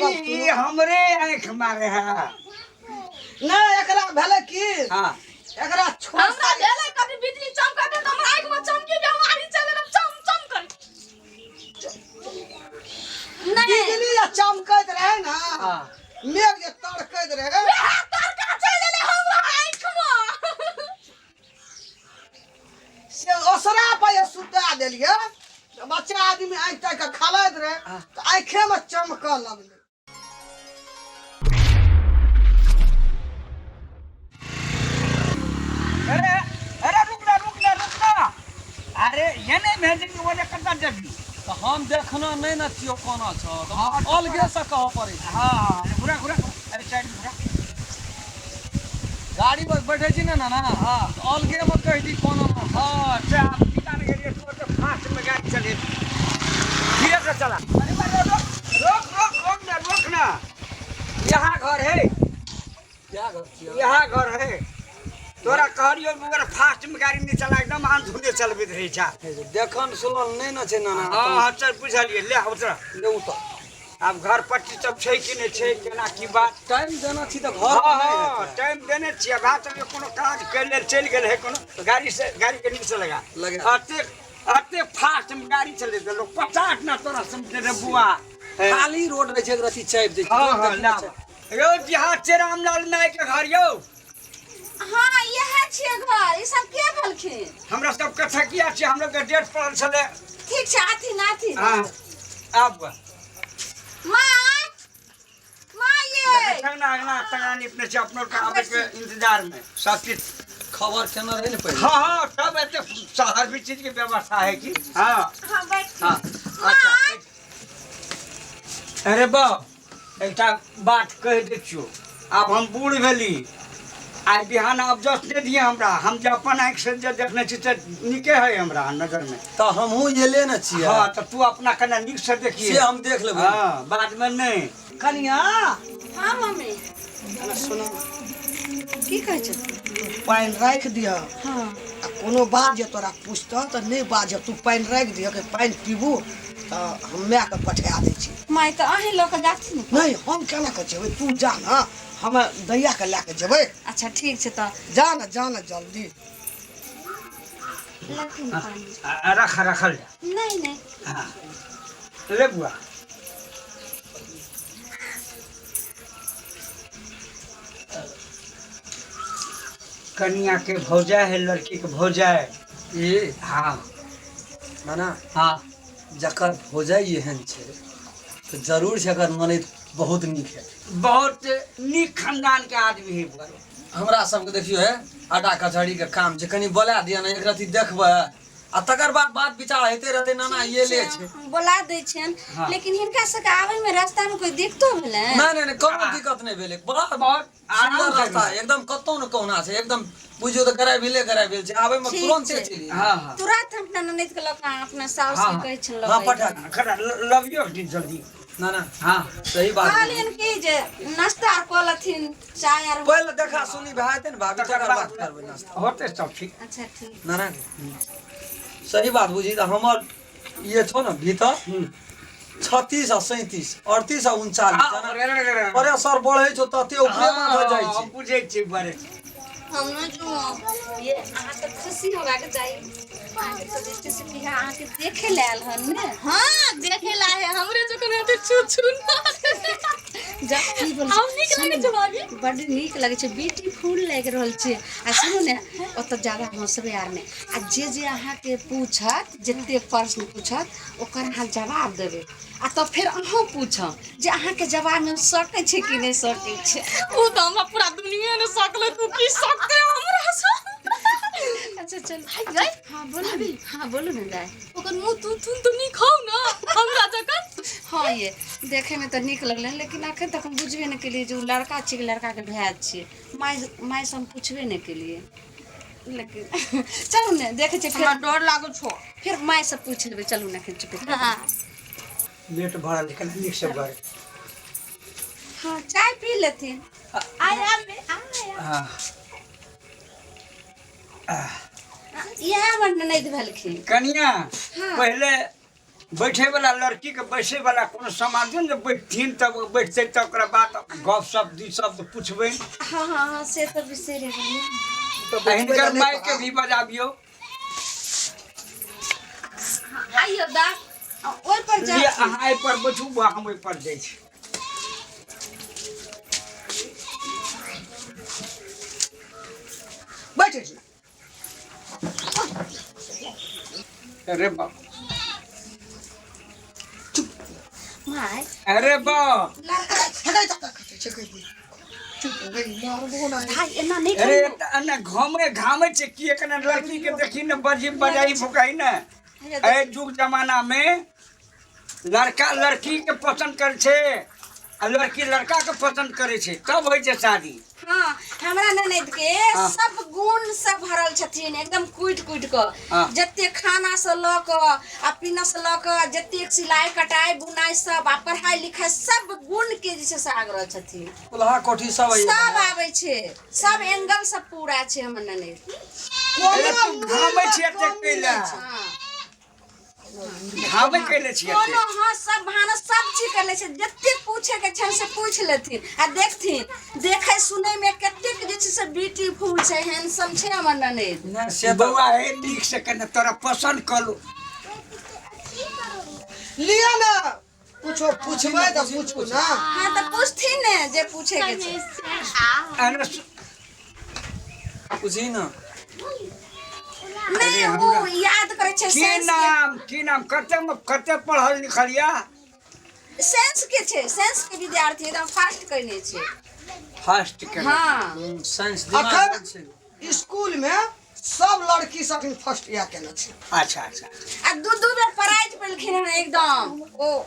गप ई सुनू। हमरे आँखि मारे है। नहि, एकरा भेलै की? हाँ। एकरा छोट हमरा भेलै कभी बिजली चमकै तऽ हमरा आँखिमे चमकी बेमारी चलि गेल, चम चम करै। नहि। बिजली जे चमकैत रहै ने, हाँ। मेघ जे तड़कैत रहै, वएह तड़का चलि एलै हमरा आँखिमे। से ओसरा पर जे सुता देलियै तऽ बच्चा आदमी आँखि ताकि कऽ खेलाइत रहै तऽ आँखिमे चमकऽ लगलै। अरे अरे, रुक ना, रुक ना, रुक ना। अरे, ये नहीं भेजेंगे, वो ने कतना जबी। तऽ हम देखना नहि ने छियौ कोना छौ, तऽ हाँ, अलगे से कहऽ पड़ै छै। हाँ, अरे घुरा घुरा, अरे साइड में घुरा। गाड़ी पर बैठे छी ने नाना? हाँ। तऽ अलगे मे कहि दी कोना। हाँ, से आप निकाल गेलियै तो तो फास्ट में गाड़ी चले, धीरे से चला। अरे अरे, रोक रोक रोक, रोक ना, रोक ना। यहाँ घर है। क्या घर छियै? यहाँ घर है। तोरा कहलियो मगर फास्ट में गाड़ी नहीं चला, एकदम आंधुने चलबैत रहै छा। देखन सुनल नहि ने छै नाना। हाँ हाँ, चल, बुझलियै, ले उतर। ले उतर। आब घर पट्टी सब छै कि नहि छै, केना की बात? टाइम देना छी तऽ घर हाँ नहि हाँ हेतै। टाइम देने छियै, बात अभी कोनो काज के लेल चलि गेल है कोनो गाड़ी से, गाड़ी के नीक से लगा। लगा। अतेक अतेक फास्ट में गाड़ी चले लोग 50 ना तोरा समझे रे बुआ। खाली रोड रहै छै, एक रत्ती चापि दै छै। हाँ रोड हाँ देखने ना छै। यौ, बिहार छै रामलाल नायक के घर यौ। हाँ, इएह छियै घर। ई सब के भेलखिन? हमरा सब कथकिया छै, हम लोग के डेट पड़ल छलै। ठीक छै, आथिन आथिन। हाँ, आब बुआ। माँ, माँ, ये देखै ना, अगना तगना निपने छै अपनो के आबै के इंतजार में सब चीज। खबर केने रहै ने पहिले? हाँ हाँ, सब एते शहर भी चीज के व्यवस्था है की। हाँ। हाँ, बैठ। हाँ, अच्छा। अरे बा, एकटा बात कहि दै छियौ, आब हम बूढ़ भेली, आइ बिहान आब जस नहि दिए हमरा। हम जे अपन आँखि से जे देखने छी से नीके है हमरा नजर में। तऽ हमहूँ एले ने छियै। हाँ, तऽ तू अपना कने नीक से देखिए। से हम देख लेबै। हाँ, बाद में नहि। कनिया। हाँ मम्मी। कने सुनू। की कहै छै? पानि राखि दिह। हाँ। आ कोनो बात जे तोरा पूछतह तऽ नहि बाजब तू, पानि राखि दिह कि पानि पीबू तऽ हम मायके पठा दै छी। माय, तऽ अहीं लऽ कऽ जाथिन ने? नहि, हम केना कऽ जेबै? तू जा ने, हम दैयाके लए कऽ जेबै। अच्छा, ठीक छै तऽ। जा ने, जा ने जल्दी। लथिन पानि। रख, रखल जा। नहि नहि। हाँ, ले बुआ। कनिया के भौजाई है, लड़की के भौजाई। ई? हाँ। नाना। हाँ। जकर भौजाई एहन छै तऽ जरूर छै एकर ननैद बहुत नीक है। बहुत नीक खानदान के आदमी है बुआ। हमरा सबके देखियो हे, आटा कचहरी के काम छै, कनि बोला दिअ ने, एक रत्ती देखबै आ तकर बाद बात विचार हेते रहते। नाना, ये ले छै। हम बोला दै छियनि। हाँ। लेकिन हिनका सबके आबै में रास्ता में कोई दिक्कतो भेलै? नहि नहि नहि, कोनो दिक्कत नहि भेलै, बड़ा बहुत आराम सुन्दर से रास्ता है, एकदम कतौ ने कहुना छै, एकदम बुझियौ तऽ गराबिले गराबिल छै, आबै में ठीक तुरन्ते छै। चलि एलियै। हाँ हाँ। तुरंत हम अपना ननैद के लऽ कऽ अपना साउस हाँ, के हाँ। कहै छियनि लऽ हाँ, कऽ पठा अइतै। दियौ। खरा लबियो दिन जल्दी। ना ना। हाँ। सही बात। कहलियनि कि जे नाश्ता आर कऽ लेथिन, चाय आर। पहिले देखा सुनी भए जेतै ने भाभी, तकर तकर बाद बाद करबै नाश्ता। होते सब ठीक। अच्छा, ठीक। ना ना, सही बात बुझी तऽ हमर ये छौ ने भीतर 36 आ 37, 38 आ 39। हाँ, प्रेशर बढ़ै छौ तते ऊपरे माथा जाइ छै। बुझै छियै बड़े। हम न जो ये अहाँ तऽ खुशी होबाक चाही, अहाँके तऽ दृष्टि से बिहा अहाँके देखे लए आयल हन ने। हाँ, देखे ला है हमरे जो कने हेतै छू छू ना। जा, की बोलै हम नीक लागै छै भाभी? बड्ड नीक लगै छै, ब्यूटीफुल लागि रहल छै। आ सुनू ने, ओतऽ ज्यादा हँसबै आर नहि, आ जे जे अहाँके पूछत, जते प्रश्न पूछत, ओकर अहाँ जवाब देबै, आ तब फेर अहूँ पूछब जे अहाँके जवाबमे सकै छै कि नहि सकै छै। ओ तऽ हमरा पूरा दुनिया ने सकलै, तू की सकते हमरा से? अच्छा चल। गई? हाँ, बोलू ने, हाँ, बोलू ने दाइ। ओकर मुँह तू थुन तऽ नीक हौ ने हमरा जकाँ? हाँ ये, देखैमे तऽ नीक लगलै, लेकिन अखन तक हम बुझबे नहि केलियै जे ओ लड़का छियै कि लड़काके भाय छियै। माय, मायसँ हम पुछबे नहि केलियै, लेकिन चलू ने, देखै छियै हमरा फेर। डर लागै छौ। फेर मायसँ पूछि लेबै, चलू ने एखन चुपे। हाँ। लेट भऽ रहल छै, कनि नीक से भर। हाँ, चाय पी लेथिन। आय आय आय। हाँ। इएह हमर ननैद भेलखिन। कनिया। हाँ। पहिले बैठे वाला लड़की के बैसे वाला कोनो सामान दियौ ने जे बैठथिन तब बैठतै तऽ ओकरा बात गप सप दू शब्द पुछबै। हाँ हाँ हाँ, से तऽ बिसरि गेलियै। तऽ आ हिनकर बैठबै लए माय नहि के भी बजाबियौ। आइयो दा, ओहि पर लिअ जा। अहाँ एहि पर बैठू बा, हम ओहि पर जाइ छी। बैठै छी। अरे बाप, माय, अरे बाप, लड़का हटाइ तऽ खसै छै कहि चुप गई मारबो ना। भाई एना नहि अरे कहियौ। तऽ एना घामे घामे छै कि एकना लड़की के देखी ने बजी बजाई फुकाई ने। एहि युग जमाना में लड़का लड़की के पसंद करै छै आ लड़की लड़का के पसंद करै छै तब होइ छै शादी। हाँ, हमरा ननद के हाँ। सब गुण से भरल छथिन एकदम कुटि कुटि कऽ। हाँ। जते खाना से लऽ कऽ आ पीना से लऽ कऽ जतेक सिलाई कटाई बुनाई सब आ पढ़ाई लिखाई सब गुण के जे छै से आग्रह छथिन। कोल्हा कोठी सब अइ। सब आबै छै, सब एंगल से पूरा छै हमर ननद। अरे तू घामै छियै एते कैला? हाँ। घामै कैले छियै एते? कोनो हाँ, सब भानस सब चीज कर लै छै, जतेक पूछे के छनि से पूछि लेथिन आ देखथिन देखै सुनै में कतेक जे छै से ब्यूटीफुल छै, हैंडसम छै हमर ननद। नहि से तऽ बौआ हे, नीक से कने तोरा पसंद कऽ लो। लिअ ने, पूछो, पूछबै तऽ पूछू ना। हाँ तऽ पूछथिन ने जे पूछे के छै। अरे पूछी ना। नहि, ओ याद करै छै। की सेंस के नाम, की नाम, कते कते पढ़ल लिखल या? सेंस के छै, सेंस के विद्यार्थी एकदम फास्ट कयने छै। फर्स्ट के? हाँ। साइंस दिमाग अखन छै। स्कूल में सब लड़की सब अखन फर्स्ट इएह केने छै। अच्छा अच्छा। आ दू दू बेर प्राइज पेलखिन हन एकदम। ओ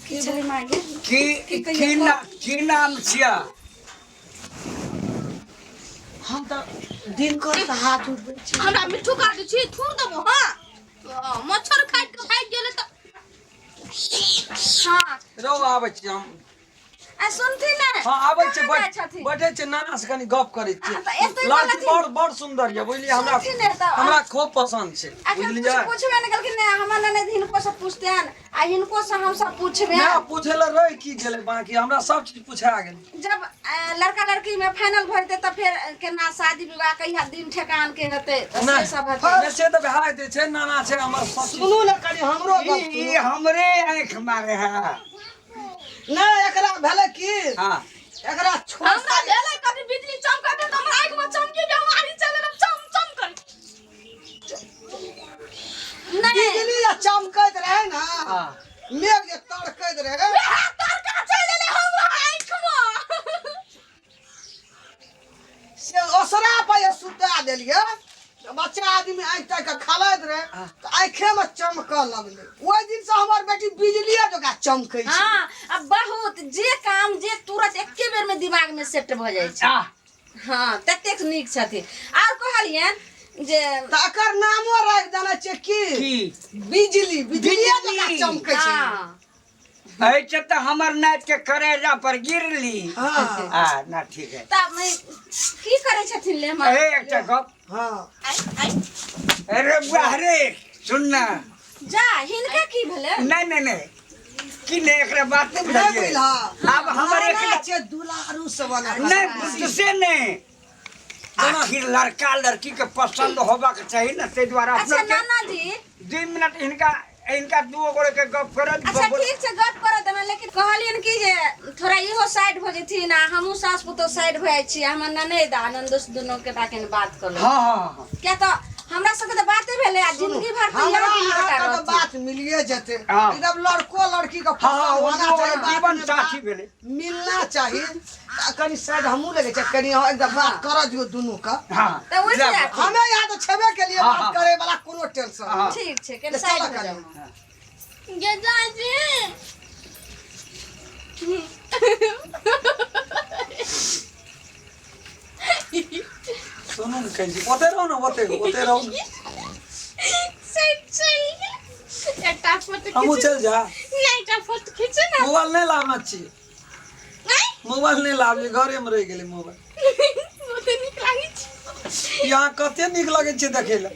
की छलै मागे? की की कहियै? की ना, की नाम छिया? हम तऽ दिनकर से हाथ उठबै छी। हमरा मिट्ठू काटै छी, थूर देबो। हाँ, हाँ, मच्छर काटि कऽ भागि गेलै तऽ। हाँ। रौ, आबै छी हम। आ सुनथिन ने। हाँ, आबै छी। कहाँ जाइ छथिन? बैठै छी, नाना से कनी गप करै छी। हाँ, तऽ एतै लड़की बोलथिन। बड़ बड़ सुन्दर यऽ बुझलियै हमरा। सुनथिन ने तऽ। हमरा खूब पसन्द छै। अखन बुझलियै? कुछ पूछबे नहि केलखिन ने हमर ननद, हिनको से पूछतेन आ हिनको से हम सब पूछबे। ना, पूछे लए रहि की गेलै बाकी? हमरा सब चीज पूछा गेल। जब लड़का लड़की में फाइनल भऽ जेतै तऽ फेर केना शादी विवाह कहिया दिन ठेकान के हेतै तऽ से नहि सब हेतै। नहि, से तऽ भए जेतै, छै नाना छै हमर सब चीज। सुनू ने कनि हमरो गप। ई सुनू। हमरे आँखि मारे है। नहि, एकरा भेलै की? हाँ। एकरा छोट हमरा भेलै कभी बिजली चमकत तऽ हमर आँखि में चमकी बेमारी चले तऽ चम चम करै। नहि, बिजली जे चमकैत रहै ने, हाँ। मेघ जे तड़कैत रहै, वएह तड़का चलि एलै हमरा आँखि में। से ओसरा पर जे सुता देलियै तऽ बच्चा आदमी आँखि ताकि कऽ खेलाइत रहै तऽ आँखे में चमकऽ लगलै। ओहि दिन से हमर बेटी बिजलिए जकाँ चमकै छै। हाँ, आ बहुत जे काम जे तुरंत एके बेर में दिमाग में सेट भऽ जाइ छै। आह। हाँ, ततेक नीक छथिन। आर कहलियनि जे तऽ एकर नामो राखि देने छियै की? की? बिजली, बिजलिए जकाँ बिजली। चमकै छै। हाँ। एहि तऽ हमर नाति के करेजा पर गिरली। हाँ। आ ना, ठीक है। तब की करै छथिन ले माँ? ए, एकटा गप। हाँ। आइ आइ। अरे बुआ रे, सुन ना। जा, हिनका की भेलै? नहीं नहीं नहीं, की नहीं, एकरा बात नहीं नहि बुझलियै। बुझला। आब हमर एक नाना छै दुलारू से बना। नहीं, से नहीं, आखिर लड़का लड़की के पसंद होबाक चाही ने, ताहि दुआरे अच्छा। अपना के नाना जी, 2 मिनट हिनका हिनका दू गोरे के गप करत। अच्छा, ठीक छै, गप करत देबै, लेकिन कहलियनि कि जे थोड़ा इहो साइड भऽ जेथिन आ हमहूँ सास पुतोह साइड भऽ जाइ छी, हमर ननैद आ ननदोस दुनू के ताकि बात कऽ लेब। हाँ हाँ हाँ। किया तऽ हमरा सबके तऽ बाते भेलै आ जिंदगी भर तऽ हमरा याद ही अहाँके गोटा तऽ रहथिन। बात मिलिए जेतै। हाँ। एकदम लड़को लड़की के हाँ, पसंद ओ होना दुनू चाही, गोरे बात जीवन में साथी बात भेलै। मिलना चाही। तऽ कनि साइड हमहूँ लगै छै, कनि अहाँ एकदम बात करऽ दियौ दुनू के। हाँ। तऽ उठि ले, जाथिन। हमे यहाँ तऽ छेबे के लिए हाँ, बात हाँ। करे वाला कोनो टेंशन हाँ। नहीं। ठीक छै, कनि तऽ साइड चलऽ भऽ कनि। जाउ। गे जाजी। सुनू ने, कहै छी ओते रहू ने, ओते ओते रहू ने। सही सही, एकटा फोटो हमहूँ खींचू। चलि जा। नहि, एकटा फोटो खींचू ने। मोबाइल नहि लाबना छी। नहि। मोबाइल नहि लाबलियै, घरेमे रहि गेलै मोबाइल। बहुते नीक लागै छै। यहाँ कते नीक लगै छै देखै लए,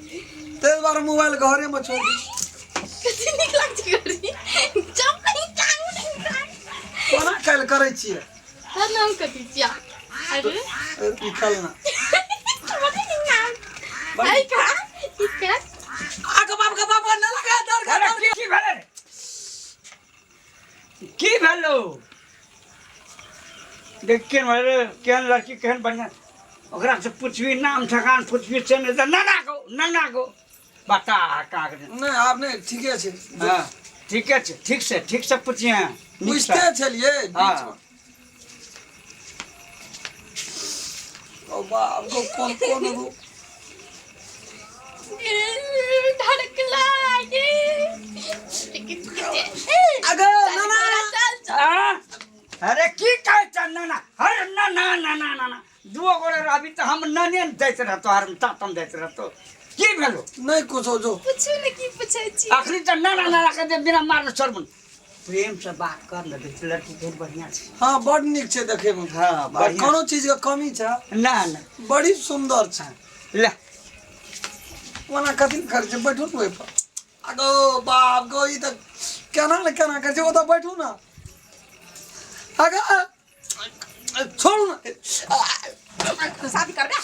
ताहि दुआरे मोबाइल घरेमे छोड़ि दियै। कथी नीक लागै छै करी जब नहीं टांग नहीं टांग। कोना काल्हि करै छियै? तोहर नाम कथी छिया? अरे निकल ना। आई का ई का आगे बाप के बाप न लगा दर। अरे की भेलै रे? की भेलो? देख केहन भेलै, केहन लड़की, केहन बढ़िआँ। ओकरा से पुछबी नाम ठेकान पुछबी से नहि तऽ नाना गो नाना गो बता कहाँ के। नहि आब नहि, ठीके छै। हाँ ठीके छै, ठीक से पुछिहे नीकसँ। बुझते छलियै बीचमे। हाँ। ओ बाप गो, कोन कोन रूप धड़क लागे अगे नाना। चल चल। आ? अरे की कहै छ नाना? अरे नाना नाना नाना दुओ गोरे रहबी तऽ हम नाने ने दैत रहतो, हर तातम दैत रहतो। की भेलो? नहि कुछो, जो पूछू ने, की पूछै छी? अखनी तऽ नाना नाना के दे बिना मारल छोड़बन। प्रेम से बात कर ने, देख लड़की बहुत बढ़िया छै। हाँ, बड नीक छै देखै मे। हाँ, आ बढ़िया। कोनो चीज के कमी छै? ना ना। बड़ी सुंदर छै। ले। ओना कथी लए करै छै? बैठू ने ओहिपर। अगो बाप गो, ई तऽ केना ने केना करै छै। ओतऽ बैठू ने। अगे छोड़ू ने। शादी करबे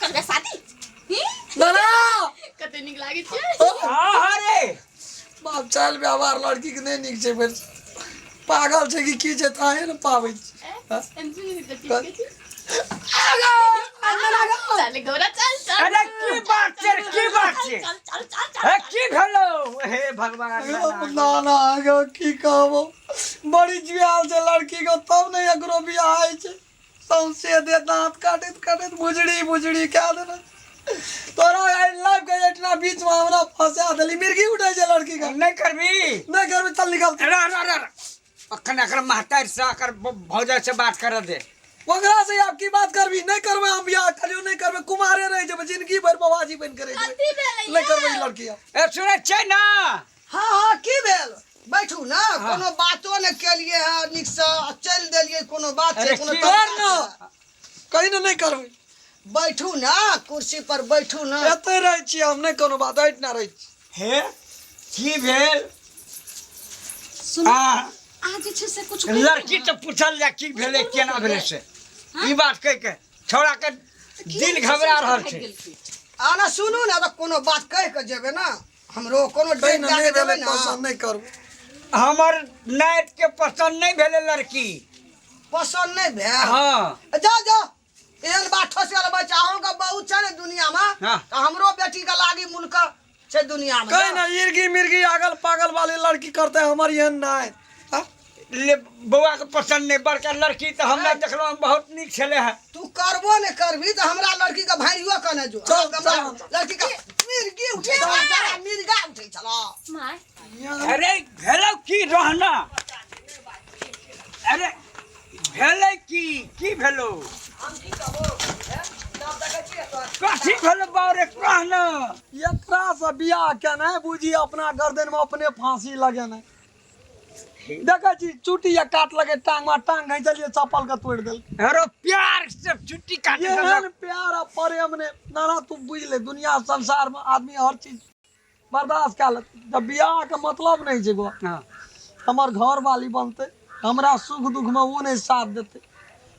करबे शादी? नाना। कते नीक लागै छै। हाँ अरे बाप, चाल व्यवहार लड़की के नहि नीक छै। फेर पागल छै कि की छै, ताहे ने पाबै छै। हाँ? चल गौरा, चल चल। अरे की बात छै रे, की बात छै? चल चल चल चल। हे की भेलो? हे भगवान! ना ना, गो की कहबो, बड़ी जुआल छै लड़की को, तब ने एकरो बियाह होइ छै। सौंसे दे दांत काटैत काटैत भुजड़ी भुजड़ी कए देने। तोरा आई लाइफ के एतना बीच में हमरा फंसा देली। मिर्गी उठै छै लड़की के। नहि करबी? नहि करबै, चल निकल। अरे अरे अरे अरे। अखन एकर महतारि से एकर भौजाइ से बात करऽ दे। ओकरा से आब की बात करबी? नहि करबै हम बियाह, कहियो नहि करबै। कुमारे रहि जेबै जिंदगी भरि, बबाजी बनि के रहि जेबै। कथी भेलै? नहि करबै ई लड़की आब। ए सुनै छै ना? हाँ हाँ, की भेल? बैठू ना। कोनो बातो ने केलिए है नीकसँ, चलि देलिए। कोनो बात छै? अरे कोनो की- तरीका कर ना। छै? कही ने, नहि करबै। बैठू ना, कुर्सी पर बैठू ना। एतै रहै छियै हम, नहि कोनो बात, एहिठिना रहै छी। हे की भेल? सुनू। आ अहाँ जे छै से कुछ कहियौ लड़की ने। तऽ पूछल जाय की भेलै, केना भेलै से। ई बात कहि के छौड़ा के किया दिल जे छै से घबरा रहल भागि छै। गेलखिन? आ ना सुनू ने, तऽ कोनो बात कहि के जेबै ना, हमरो कोनो कही डेग ने, दए नहि के जेबै भेलै ना। पसन्द, नहि करबै। हमर नाति के पसंद नहि भेलै लड़की। पसन्द नहि भेल? हाँ। जा जा, एहन बात ठोस गेल बच्चा। अहूँके बहुत छै ने दुनियामे। हाँ। तऽ हमरो बेटीके लागी मुल्क छै दुनियामे। कही ना, इर्गी मिर्गी अगल पागल वाली लड़की करते, हमर एहन नहि। हाँ? ले बौआ के पसंद नहि, बड़का लड़की तऽ हमरा देखलहुँ बहुत नीक छलै हँ। तू करबो नहि करबी तऽ हमरा लड़की के भाइयो कने जो। चल, हमरा चल। लड़की के मिर्गी उठै छला, तोरा मिर्गा उठै छला। माय। अरे भेलौ की रहना? अरे भेलै की, की भेलौ, कथी भेलौ बाउ रे, कहना। एकरा से बियाह केनाइ बुझी अपना गर्दन में अपने फांसी लगेनाइ। देखै छी चुटी या काट लगे टांग में, टांग घिंचलिए चप्पल के तोड़ि देल। अरे प्यार से चुट्टी काट एहन देलक। प्यार आ प्रेम ने नाना, तू बुझि ले, दुनिया संसार में आदमी हर चीज बर्दाश्त कए लेतै, जब बियाह के मतलब नहीं छै गो। हाँ। हमर घर वाली बनतै, हमरा सुख दुख में ओ नहि साथ देतै,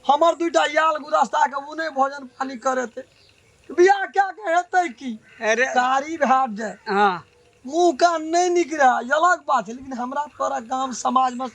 हमर दुइटा याल गुदस्ता के ओ नहि भोजन पानी करेतै, बियाह कए के हेतै की? अरे गाड़ी भए जाए, हाँ, मुँह कान नहि नीक रहै, ई अलग बात छै, लेकिन हमरा तोरा गाम समाजमे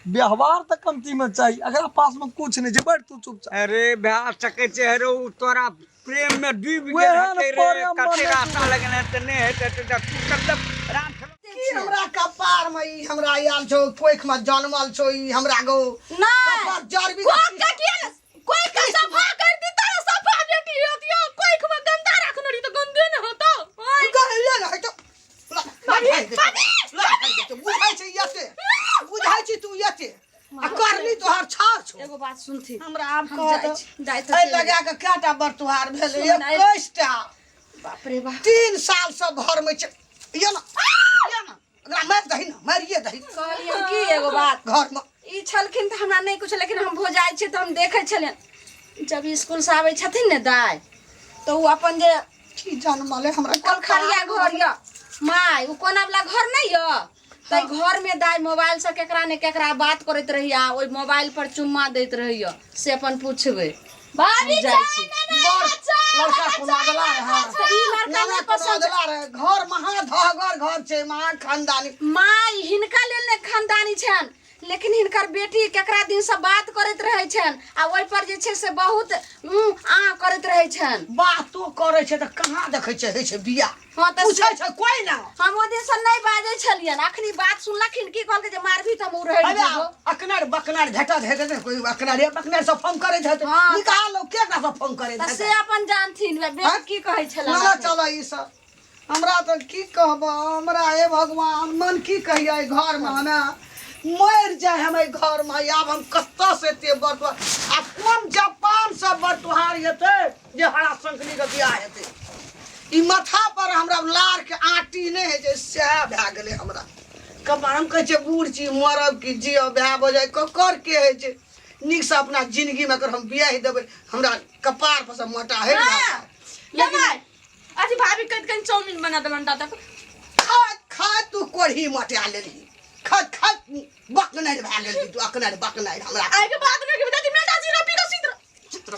व्यवहार तऽ कमतीमे चाही। एकरा पासमे कुछ नहि छै। बैठ तू चुपचाप। अरे भए सकै छै, अरे ओ तोरा प्रेम में डूबि गेल वेहन हेतै रे। प्रेम कते बने रास्ता लगने तऽ नहि हेतै तऽ तू कतऽ राम की हमरा कपार में ई हमरा आयल छौ, कोख में जनमल छौ ई हमरा गो? नहीं। कपार जरबी। कोख का किया ने कोई का सफा कर दी तारा, सफा बेटी होती हो। कोई के गंदा रखनो रही तो गंदे न होतो। ओए। गहिले रहै तो भाभी, भाभी। बुझाइ छै एते, बुझाइ छै तू एते आ करनी तोहर छाड़ छौ। एगो बात सुनथी? हमरा आब हम कह जाइ दो। छी, जाइ तऽ एहि चलि। लगा के कएटा बर तुहार भेलै? सुन, आइ- 21 टा। बाप रे बाप। 3 साल से भर में छै। ये ना, ये ना, एकरा मारि दही ना, मारिए दही। कहलियन की एगो बात? घर में ई छलखिन तऽ हमरा नहि कुछ, लेकिन हम भोजाइ छियै तऽ हम देखै छलियनि, जब स्कूल से आबै छथिन ने दाइ, तऽ ओ अपन जे की जनमले हमरा कलखरिया घर यऽ। माय ओ कोना वाला घर नहीं य तै घर में दाई मोबाइल से केकरा ने केकरा बात करैत रहिया ओहि मोबाइल पर चुम्मा दैत रहिया से अपन पूछबै भाभी जाइ छी। बड़ लड़का कोनो अगला रहे तऽ ई लड़का ना, नहि ना, कोनो पसंद अगला रहे घर महा धगर घर छै महा खानदानी माय हिनका लेल ने खानदानी छनि लेकिन हिनकर बेटी केकरा दिन से बात करैत रहै छनि आ ओहि पर जे छै से बहुत आ करैत रहै छनि बातो करै छै तऽ कहाँ देखै छै होइ छै बियाह हाँ तऽ पूछै छै कोइ ना हम ओहि दिन से नहि बाजै छलियनि अखनी बात सुनलखिन की कहलकै जे मारबी तऽ हम उड़ैड़ अरे देबो अकनार बकनार भेटत हेतै ने कोइ अकनारे बकनार सब फोन करैत हेतै हाँ। निकालो के एकरा सब फोन करैत तऽ से हेतै अपन जानथिन बे हाँ? की कहै छला ना चल ई सब हमरा तऽ की कहब हमरा हे भगवान मन की कहियै घरमे हमे मरि जाय हम एहि घरमे आब हम कतऽ से एते बटुआ आ कोन जापान से बटुहार हेतै जे हरा शंकरी के बियाह हेतै ई माथा पर हमरा लार के आटी नहि होइ छै सएह भए गेलै हमरा कपार हम कहै छियै बूढ़ छी मरब कि जियब भए भऽ जाइ ककर के होइ छै नीकसँ अपना जिंदगीमे अगर हम बियाह देबै हमरा कपार पर से मोटा हटि जायत। लेकिन अथी भाभी कत कन चाउमीन बना देलन दादा खात खात तू कोढ़ी मटा लेलही खात खात बकनाइ भए गेलही तू अकनाइ बकनाइ हमरा आइ के बाद में के दादी मेटा जीरा पी के सीत चित्र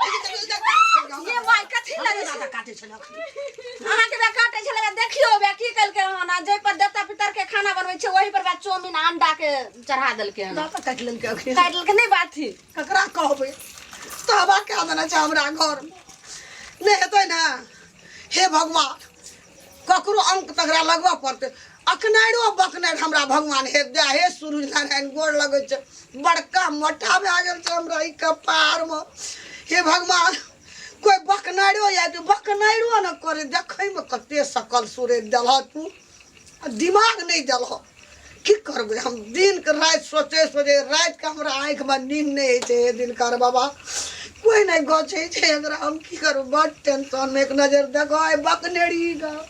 ये माय कथी लगै छै काटे छलै अहाँके बे काटै छलै देखियौ बे की केलकै हन आ जाहि पर देवता पितर के खाना बनबै छै ओहि पर बे चाउमीन अंडा के चढ़ा देलकै हन दाँत काटि लेलकै अखनी काटि देलकै नहि बात थी ककरा कहबै तहबा कए देने छै हमरा घरमे नहि हेतै ने हे भगवान ककरो अंक तकरा लगबऽ पड़तै अकनाइरो बकनाइर हमरा भगवान हे दे हे सूरज नारायण गोर लगै छै बड़का मोटा भए गेल छै हमरा ई कपारमे हे भगवान कोइ बकनाइरो आयल तऽ बकनाइरो ने करे देखैमे कते सकल सूरज देलह तू आ दिमाग नहि देलह की करबै हम दिनके राति सोचै सोचै रातिके हमरा आँखिमे नींद नहि होइ छै हे दिनकर बाबा कोइ नहि गछै छै एकरा हम की करू बड टेंशनमे एक नजर देखो बकनेरी गऽ।